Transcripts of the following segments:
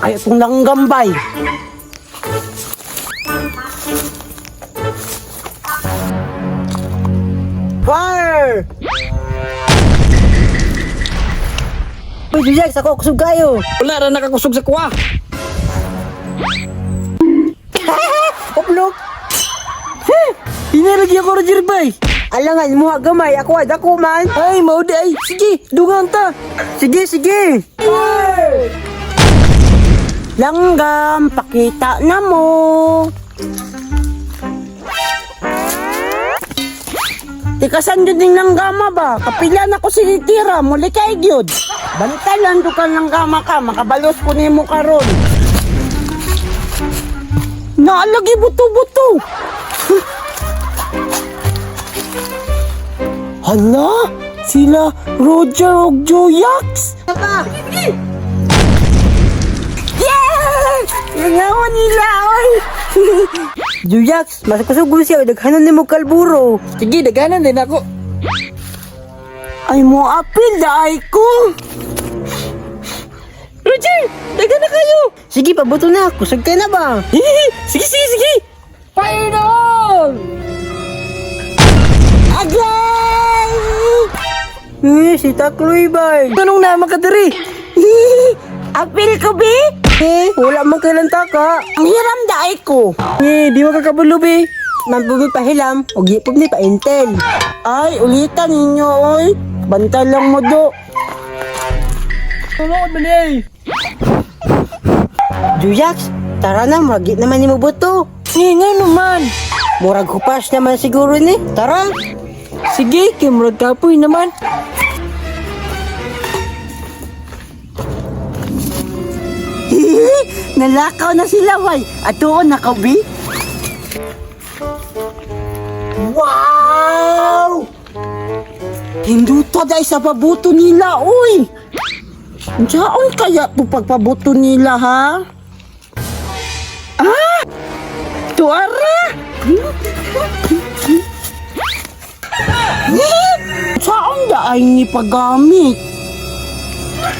kayo itong langgambay. Fire! Uy, Jujax, ako kusog kayo. Wala ra nakakusog sa kuha. Uplok! Hinalagi ako, Roger bay. Alangan mo gamay, ako ay dako man. Ay, maudi ay. Sige, dungan ta. Sige, sige. Langgam, pakita na mo. Tikasan yun din langgama ba? Kapila na ko sinitira, muli kay gyud. Bantalan do ka langgama ka, makabalos ko nimo karon. Naalagi buto-buto. Hala, sila Roger og Joyax. Yeah! Nangawa nila, oy! Jujax, mas kusog siya, daghanon nimo kalburo. Sige, daganan din ako. Ay mo apil da ay ko! Roger, dagan na kayo. Sige, pabuto na, kusog ka na ba? Sige, sige, sige. Fire na all! Agay! Eh, si Takloy bay. Anong naman ka diri? Apil ko, bi? Eh, wala man kailan taka. Ang hiram da ay ko. Eh, di makakabalo be. Mabubi pahilam, o gipog ni paintel. Ay, ulitan ninyo, oy. Bantay lang mo do. Tulungan mo niya eh. Jujax, tara na, murag naman nimo buto. Eh, nga naman. Murag hupas naman siguro ni. Tara. Sige, kay murag kapoy naman. Nalakaw na sila, way. Atuon na ka, bi? Wow! Hinduta dahil sa pabuto nila, uy! Diyaon kaya po pagpabuto nila, ha? Ah! Tuara! Saan da ay ni paggamit?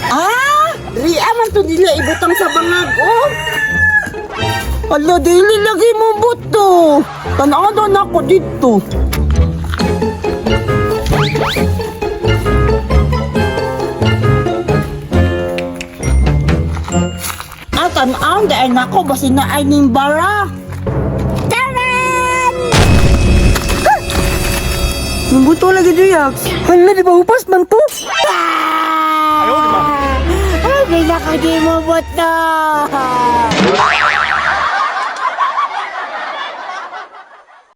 Ah! Ria man to nila ibutang sa bangag, oh! Ala, dili lagi mo buto. Tanaw na ako dito. Ah, tanaw dahil nako basin na ay ning bara. Taran! Yung buto lagi, Jujax. Hala, di ba hupas man to? Ayaw, di ba? Ay, may nakadi mo buto.